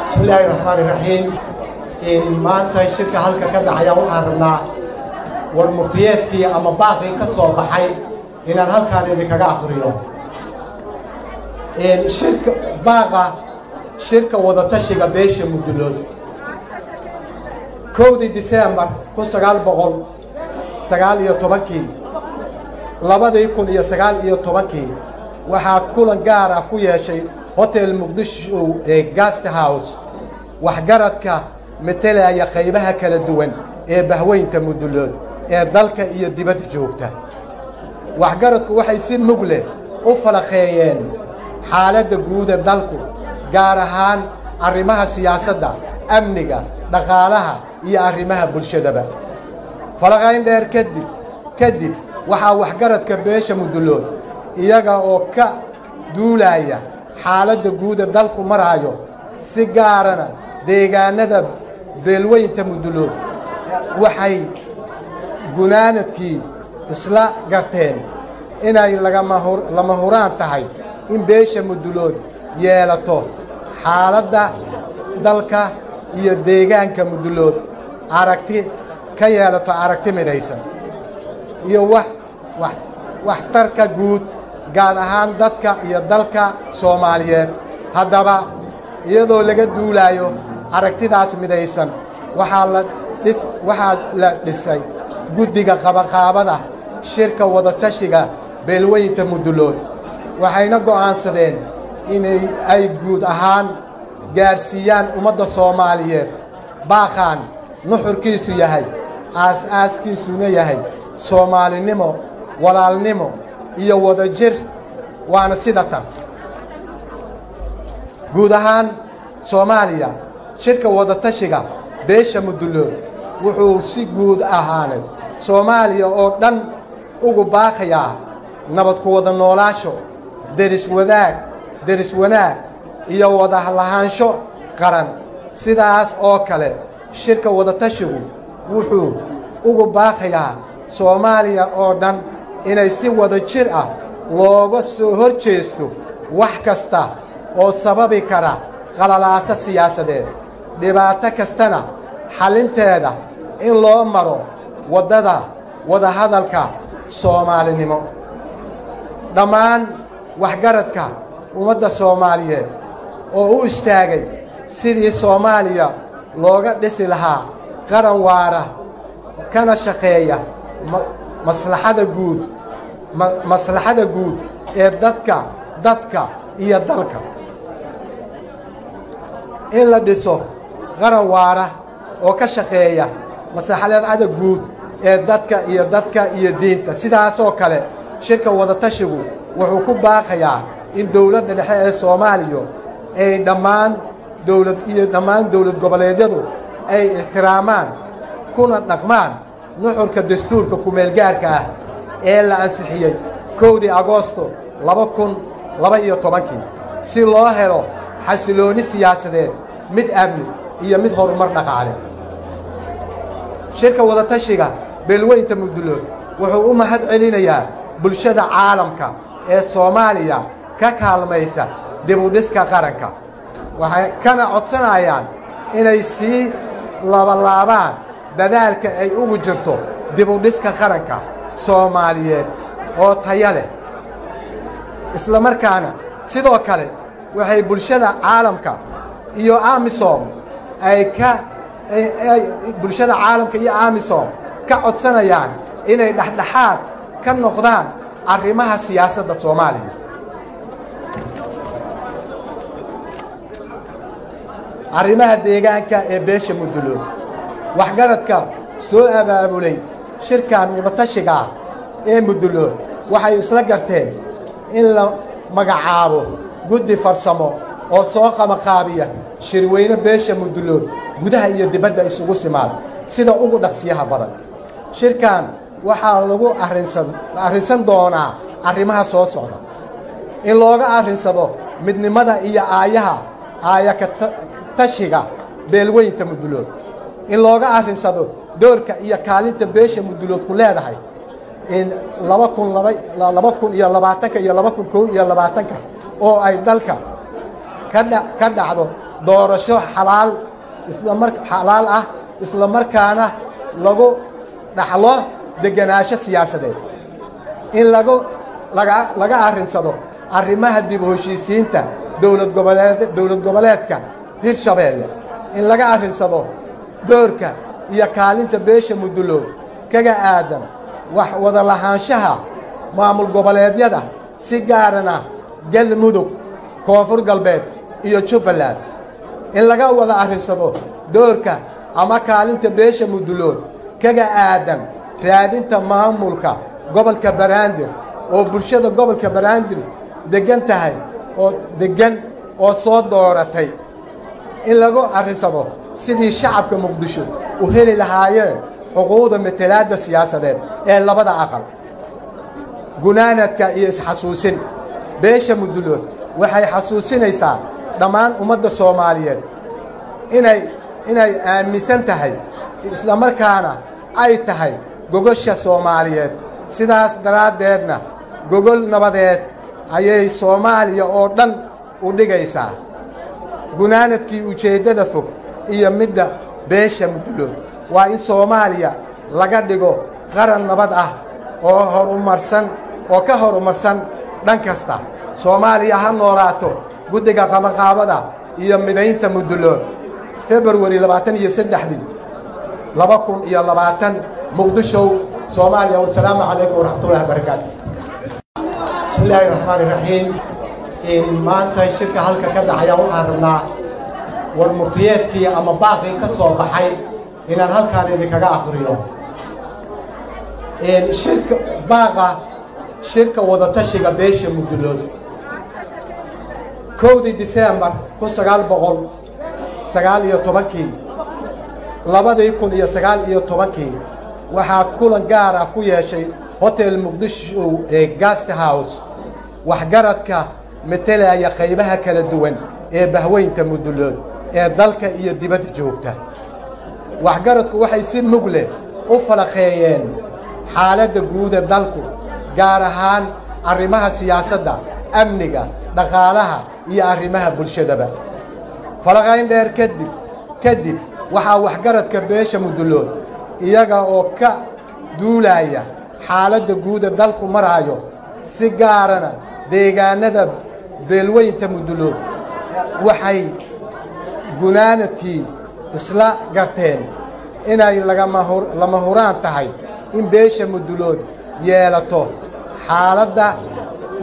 Bismillaahi raxmaani raxiim. Maanta shirka halka ka dhacaya waxaan rabnaa war murtiyeedkii ama baaqii ka soo baxay inaan halkaan idinkaga akhriyo. Shirka baaqa shirka wadatashiga beesha Mudulood, 1dii Disembar 1919-kii, 2019-kii, waxaa kulan gaar ah ku yeeshay Hotel Muqdisho ee Guest House waxgaradka metelaya qaybaha kala duwan ee bahweynta Mudulood ee dalka iyo dibadda joogta. Waxgaradku waxay si mug leh u falaqeeyeen xaaladda guud ee dalku, gaar ahaan arrimaha siyaasadda, amniga, dhaqaalaha iyo arrimaha bulshadaba. Falaqayn dheer kadib, waxaa waxgaradka beesha Mudulood, iyaga oo ka duulaya xaaladda guud ee dalku maraayo, si gaarana deegaanada beelweynta Mudulood, waxay gunaanadkii isla garteen inay lama huraan tahay in beesha Mudulood yeelato xaaladda dalka iyo deegaanka Mudulood aragti ka yeelato, aragti midaysan iyo wax waxtarka guud, gaar ahaan dadka iyo dalka Soomaaliyeed. Haddaba, iyadoo laga duulaayo aragtidaas midaysan, waxaa la dhisay guddiga qabaqaabada shirka wadatashiga beelweynta Mudulood, waxayna go'aansadeen inay ay guud ahaan gaarsiiyaan ummadda Soomaaliyeed baaqaan nuxurkiisu yahay, aas-aaskiisuna yahay Soomaalinimo, walaalnimo iyo wadajir. Waana sida tan: guud ahaan Soomaaliya, shirka wadatashiga beesha Mudulood wuxuu si guud ahaaneed Soomaaliya oo dhan ugu baaqayaa nabad ku wada noolaasho, deris wadaag, deris wanaag iyo wada lahaansho qaran. Sidaas oo kale, shirka wadatashigu wuxuu ugu baaqayaa Soomaaliya oo dhan inay si wada jir ah looga soo hor jeesto wax kasta oo sababi kara qalalaaso siyaasadeed, dhibaato kastana xallinteeda in loo maro waddada wadahadalka Soomaalinimo. Dhammaan waxgaradka ummadda Soomaaliyeed oo u istaagay sidii Soomaaliya looga dhisi lahaa qaran waara kana shaqeeya maslaxada guud, maslaxada guud ee dadka iyo dalka, in la dhiso qaran waara oo ka shaqeeya maslaxada guud ee dadka iyo diinta. Sidaasoo kale, shirka wadatashigu wuxuu ku baaqayaa in dowladda dhexe ee Soomaaliya ay dhammaan dowlad iyo dhammaan dowlad goboleedyadu ay ixtiraamaan kuna dhaqmaan nuxurka dastuurka kumeelgaarka ah ee la ansixiyey 1dii Agoosto 2012-kii, si loo helo xasilooni siyaasadeed, mid amni iyo mid horumar dhaqaale. Shirka wadatashiga beelweynta Mudulood wuxuu u mahad celinayaa bulshada caalamka ee Soomaaliya ka kaalmaysa dib u dhiska qaranka, waxay kana codsanayaan inay sii labalaabaan dadaalka ay ugu jirto dib u dhiska qaranka Soomaaliyeed oo taya leh. Isla markaana sidoo kale waxay bulshada caalamka iyo AMISOM ay ka bulshada caalamka iyo AMISOM ka codsanayaan inay dhexdhexaad ka noqdaan arrimaha siyaasadda Soomaaliya. Arrimaha deegaanka ee beesha Mudulood, waxgaradka soo abaabulay shirkan wadatashiga ah ee Mudulood waxay isla garteen in la magacaabo guddi farsamo oo soo qamaqaabiya shirweyne beesha Mudulood gudaha iyo dibadda isugu simaad sida ugu dhaqsiyaha badan. Shirkan waxaa lagu arrinsan doonaa arrimaha soo socda: in looga arrinsado midnimada iyo aayaha aaya ka tashiga beelweynta Mudulood, in looga arrinsado doorka iyo kaalinta beesha Mudulood ku leedahay in 2020-ka iyo 2021-ka oo ay dalka ka dhacdo Doorasho xalaal islamar xalaal ah, isla markaana lagu dhaxlo degenaansho siyaasadeed. In lagu laga laga arrinsado arrimaha dib u heshiisiinta dowlad goboleedka Hirshabeelle. In laga arrinsado doorka iyo kaalinta beesha Muddulood kaga aadan wax wada lahaanshaha maamul goboleedyada, si gaarana Galmudug, Koonfur Galbeed iyo Jubbaland. In laga wada arrinsado doorka ama kaalinta beesha Muddulood kaga aadan raadinta maamulka gobolka Banaadir oo bulshada gobolka Banaadir deggan tahay oo deggan oo soo dooratay. In lagu arrinsado sidii shacabka Muqdisho u heli lahaayeen xuquuqda matalaadda siyaasadeed ee labada aqal. Gunaanadka iyo isxasuusin. Beesha Muddulood waxay xasuusinaysaa dhammaan ummadda Soomaaliyeed inay aaminsan tahay, islamarkaana ay tahay gogosha Soomaaliyeed. Sidaas daraaddeedna gogol nabadeed ayay Soomaaliya oo dhan u dhigaysaa. Gunaanadkii, ujeeddada fog iyo midda beesha Muddulood waa in Soomaaliya laga dhigo qaran nabad ah oo horumarsan oo ka horumarsan dhan kasta. Soomaaliya ha noolaato. Guddiga Qabaqaabada iyo Midaynta Muddulood, Februari 23-dii 2020, Muqdishow, Soomaaliya. Wasalaamu calaykum waraxmatullahi wabarakaatu. Bismi illaahi raxmaani raxiim. In maanta shirka halka ka dhacaya waxaan rabnaa war murtiyeedkii ama baaqii ka soo baxay inaan halkaan idinkaga akriyo. Shirka baaqa shirka wadatashiga beesha Muddulood, 1-dii Disembar 1919-kii 2019-kii, waxaa kulan gaar ah ku yeeshay Hotel Muqdisho ee Guest House waxgaradka metelaya qaybaha kala duwan ee bahweynta Muddulood ee dalka iyo dibadda joogta. Waxgaradku waxay si mug leh u falaqeeyeen xaaladda guud ee dalku, gaar ahaan arrimaha siyaasadda, amniga, dhaqaalaha iyo arrimaha bulshadaba. Falaqayn dheer kadib, waxaa waxgaradka beesha Muddulood, iyaga oo ka duulaya xaaladda guud ee dalku maraayo, si gaarana deegaanada beelweynta Muddulood, waxay gunaanadkii isla garteen inay lama huraan tahay in beesha Muddulood yeelato xaaladda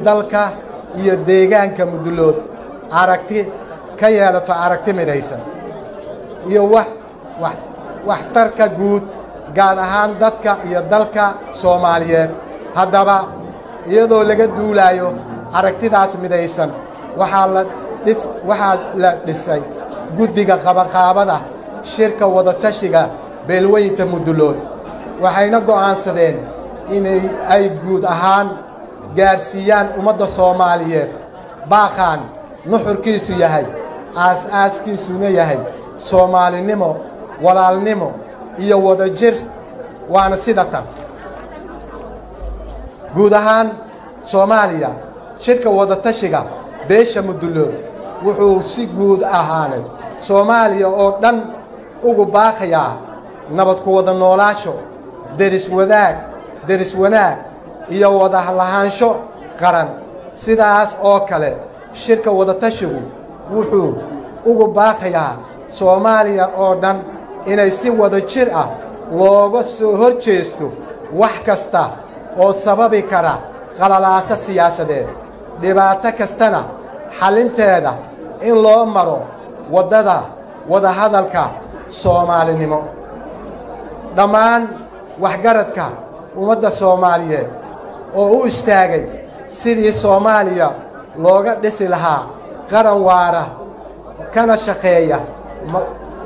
dalka iyo deegaanka Muddulood aragti ka yeelato, aragti midaysan iyo wax waxtarka guud, gaar ahaan dadka iyo dalka Soomaaliyeed. Haddaba, iyadoo laga duulaayo aragtidaas midaysan, waxaa la dhisay guddiga qabaqaabada shirka wadatashiga beelweynta Muddulood, waxayna go'aansadeen inay ay guud ahaan gaarsiiyaan ummadda Soomaaliyeed baaqaan nuxurkiisu yahay, aas-aaskiisuna yahay Soomaalinimo, walaalnimo iyo wadajir. Waana sida tan: Guud ahaan Soomaaliya, shirka wadatashiga beesha Muddulood wuxuu si guud ahaaneed Soomaaliya oo dhan ugu baaqayaa nabad ku wada noolaasho, deris wadaag, deris wanaag iyo wada lahaansho qaran. Sidaas oo kale, shirka wadatashigu wuxuu ugu baaqayaa Soomaaliya oo dhan inay si wada jir ah looga soo hor jeesto wax kasta oo sababi kara qalalaaso siyaasadeed, dhibaato kastana xallinteeda in loo maro waddada wadahadalka Soomaalinimo. Dhammaan waxgaradka ummadda Soomaaliyeed oo u istaagay sidii Soomaaliya looga dhisi lahaa qaran waara kana shaqeeya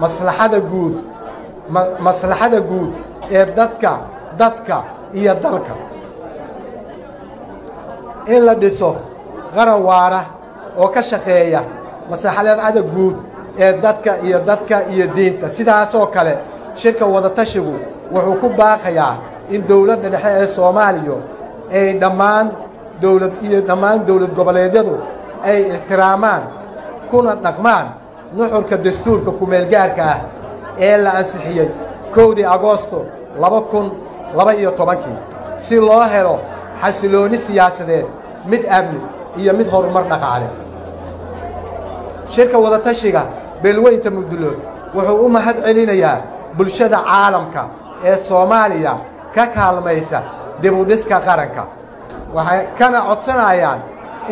maslaxada guud ee dadka iyo dalka. In la dhiso qaran waara oo ka shaqeeya maslaxada guud ee dadka iyo dadka iyo diinta. Sidaasoo kale, shirka wadatashigu wuxuu ku baaqayaa in dowladda dhexe ee Soomaaliya ay dhammaan dowlad iyo dhammaan dowlad goboleedyadu ay ixtiraamaan kuna dhaqmaan Nuxurka dastuurka kumeelgaarka ah ee la ansixiyey 1dii Agoosto 2012-kii, si loo helo xasilooni siyaasadeed, mid amni iyo mid horumar dhaqaale. Shirka wadatashiga beelweynta Mudulood wuxuu u mahad celinayaa bulshada caalamka ee Soomaaliya ka kaalmaysa dib u dhiska qaranka, waxay kana codsanayaan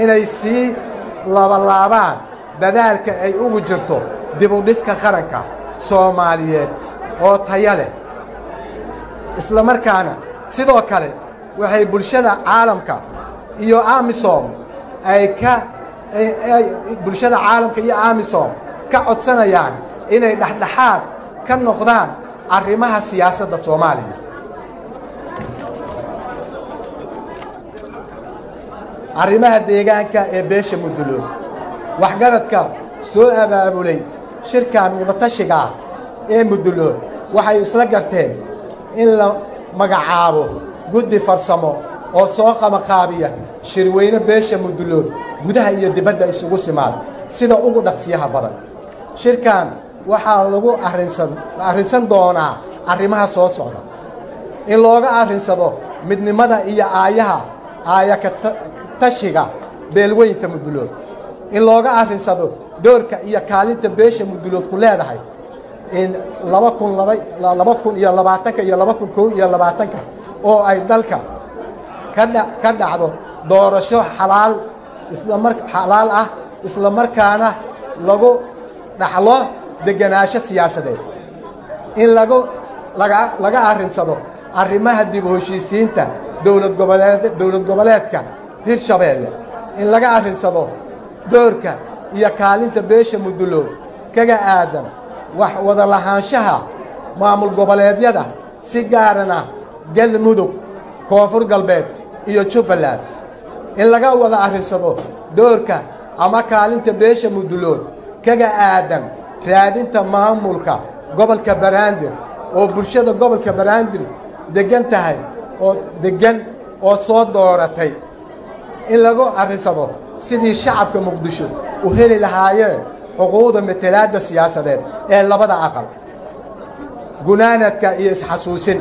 inay sii labalaabaan dadaalka ay ugu jirto dib u dhiska qaranka Soomaaliyeed oo taya leh. Isla markaana sidoo kale waxay bulshada caalamka iyo AMISOM ay ka bulshada caalamka iyo AMISOM ka codsanayaan inay dhexdhexaad ka noqdaan arrimaha siyaasadda Soomaaliya. Arrimaha deegaanka ee beesha Mudulood. Waxgaradka soo abaabulay shirkan wadatashiga ah ee Mudulood waxay isla garteen in la magacaabo guddi farsamo oo soo qamaqaabiya shirweyne beesha Mudulood gudaha iyo dibadda isugu simaad sida ugu dhaqsiyaha badan. Shirkan waxaa lagu arrinsan doonaa arrimaha soo socda: in looga arrinsado midnimada iyo aayaha aaya ka tashiga beelweynta Mudulood, in looga arrinsado doorka iyo kaalinta beesha Mudulood ku leedahay in 2020-ka iyo 2021-ka oo ay dalka ka dhacdo doorasho xalaal xalaal ah, isla markaana lagu dhaxlo degenaansho siyaasadeed, in laga arrinsado arrimaha dib u heshiisiinta dowlad goboleedka Hirshabeelle, in laga arrinsado doorka iyo kaalinta beesha Mudulood kaga aadan wax wada lahaanshaha maamul goboleedyada, si gaarana Galmudug, Koonfur Galbeed iyo Jubbaland, in laga wada arrinsado doorka ama kaalinta beesha Mudulood kaga aadan raadinta maamulka gobolka Banaadir oo bulshada gobolka Banaadir deggan tahay oo deggan oo soo dooratay, in lagu arrinsado sidii shacabka Muqdisho u heli lahaayeen xuquuqda matalaadda siyaasadeed ee labada aqal. Gunaanadka iyo isxasuusin.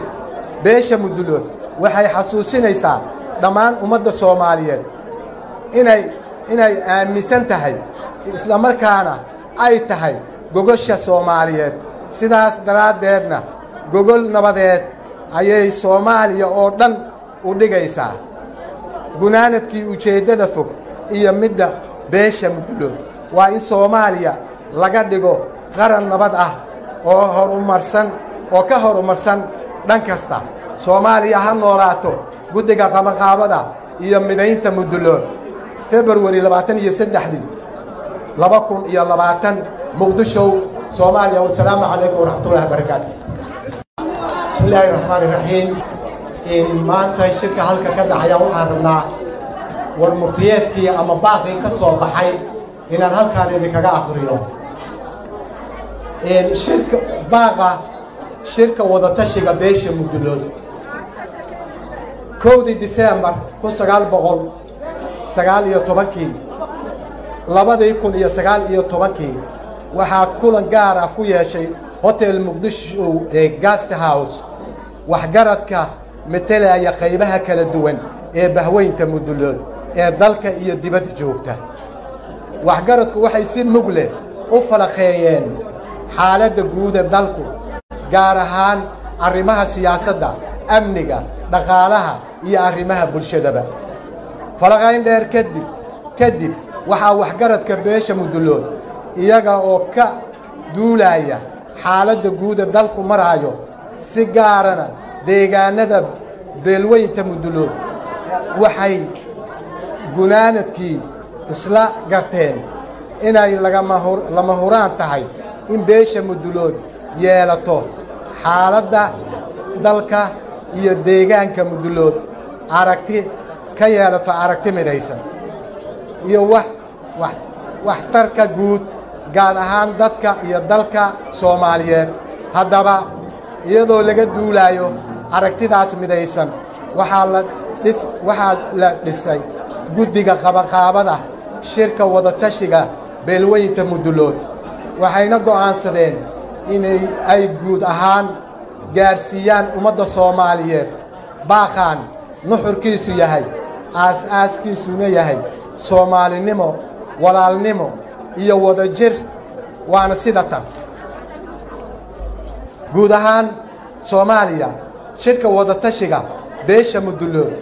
Beesha Mudulood waxay xasuusinaysaa dhammaan ummadda Soomaaliyeed inay aaminsan tahay, isla markaana ay tahay gogosha Soomaaliyeed, sidaas daraaddeedna gogol nabadeed ayay Soomaaliya oo dhan u dhigaysaa. Gunaanadkii, ujeeddada fog iyo midda beesha Mudulood waa in Soomaaliya laga dhigo qaran nabad ah oo horumarsan oo ka horumarsan dhan kasta. Soomaaliya ha noolaato. Guddiga qamaqaabada iyo midaynta Mudulood, Februari 23-dii 2020, Muqdishow, Soomaaliya. Wasalaamu calaykum waraxmatullahi wabarakaatu. Bismi illaahi raxmaani raxiim. In maanta shirka halka ka dhacaya waxaan rabnaa war murtiyeedkii ama baaqii ka soo baxay inaan halkaan idinkaga akriyo. Shirka baaqa shirka wadatashiga beesha Mudulood, 1dii Disembar 1919-kii 2019-kii waxaa kulan gaar ah ku yeeshay Hotel Muqdisho ee Guest House waxgaradka metelaya qaybaha kala duwan ee bahweynta Mudulood ee dalka iyo dibadda joogta. Waxgaradku waxay si mug leh u falaqeeyeen xaaladda guud ee dalku, gaar ahaan arrimaha siyaasadda, amniga, dhaqaalaha iyo arrimaha bulshadaba. Falaqayn dheer kadib waxaa waxgaradka beesha Mudulood, iyaga oo ka duulaya xaaladda guud ee dalku maraayo, si gaarana deegaanada beelweynta Mudulood, waxay gunaanadkii isla garteen inay lama huraan tahay in beesha Mudulood yeelato xaaladda dalka iyo deegaanka Mudulood aragti ka yeelato, aragti midaysan iyo wax waxtarka guud, gaar ahaan dadka iyo dalka Soomaaliyeed. Haddaba, iyadoo laga duulaayo aragtidaas midaysan, waxaa la dhisay guddiga qabaqaabada shirka wadatashiga beelweynta Mudulood. Waxayna go'aansadeen inay ay guud ahaan gaarsiiyaan ummadda Soomaaliyeed baaqaan nuxurkiisu yahay, aas-aaskiisuna yahay Soomaalinimo, walaalnimo iyo wadajir. Waana sida tan: Guud ahaan Soomaaliya, shirka wadatashiga beesha Mudullood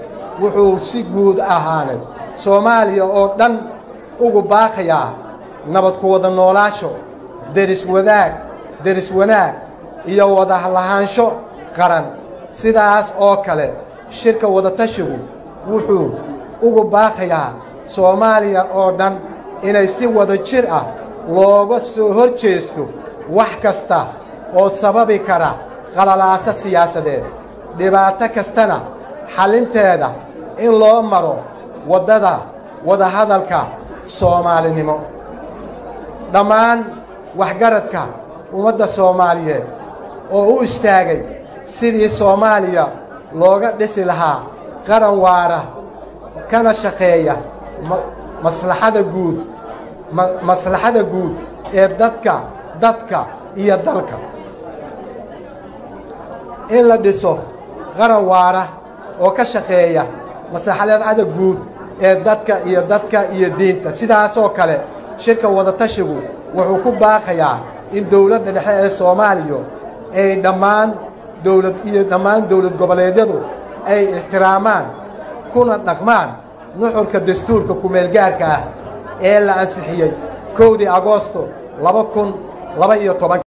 wuxuu si guud ahaaneed Soomaaliya oo dhan ugu baaqayaa nabad ku wada noolaasho, deris wadaag, deris wanaag iyo wada lahaansho qaran. Sidaas oo kale, shirka wadatashigu wuxuu ugu baaqayaa Soomaaliya oo dhan inay si wada jir ah looga soo hor jeesto wax kasta oo sababi kara qalalaaso siyaasadeed, dhibaato kastana xallinteeda in loo maro waddada wadahadalka Soomaalinimo. Dhammaan waxgaradka ummadda Soomaaliyeed oo u istaagay sidii Soomaaliya looga dhisi lahaa qaran waara kana shaqeeya maslaxada guud, maslaxada guud ee dadka iyo dalka. In la dhiso qaran waara oo ka shaqeeya maslaxada guud ee dadka iyo diinta. Sidaasoo kale, shirka wadatashigu wuxuu ku baaqayaa in dowladda dhexe ee Soomaaliya ay dhammaan dowlad iyo dhammaan dowlad goboleedyadu ay ixtiraamaan kuna dhaqmaan nuxurka dastuurka kumeelgaarka ah ee la ansixiyey 1dii Agoosto 2012.